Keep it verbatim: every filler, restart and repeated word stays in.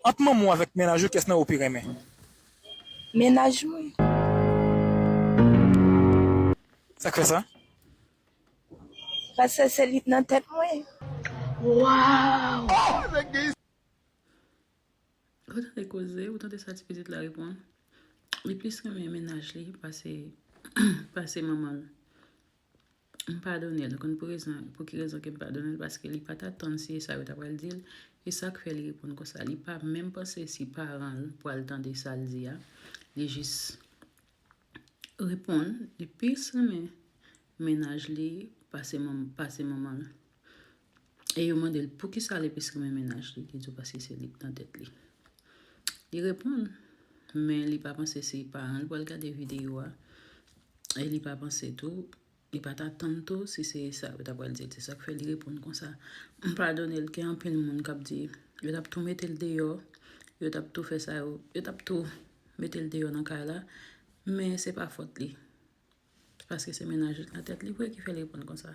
Ant manman w avèk mennaj ou, kiyès nan yo w pi renmen? Mennaj mwen. Sa k fè sa? Paske se li k nan tèt mwen. Ou tande koze, ou tande sa ti pitit la reponn. Li plis renmen mennaj li pase pase manman l. M padone l. Ou konn pou rezon, pou ki rezon ke m padone l? Paske li pa t atann si e sa yo ta pral di l. E sa k fè li reponn konsa. Li pa menm panse si paran l pral tande sa l di a. Li jis reponn, li plis renmen mennaj li pase manm pase manman l. E yo mande l poukisa li plis renmen mennaj li, li di yo paske se li k nan tèt li. Li reponn, men li pa panse se paran l pral gade videyo a. E li pa panse tou, li pa t atann tou si se sa yo ta pral di l. Se sa k fè li reponn konsa. M padone l, gen anpil moun k ap di yo t ap tou mete l deyò, yo t ap tou fè sa yo, yo t ap tou mete l deyò nan kay la, men se pa fòt li. Paske se mennaj li k nan tèt li vre ki fè l reponn konsa.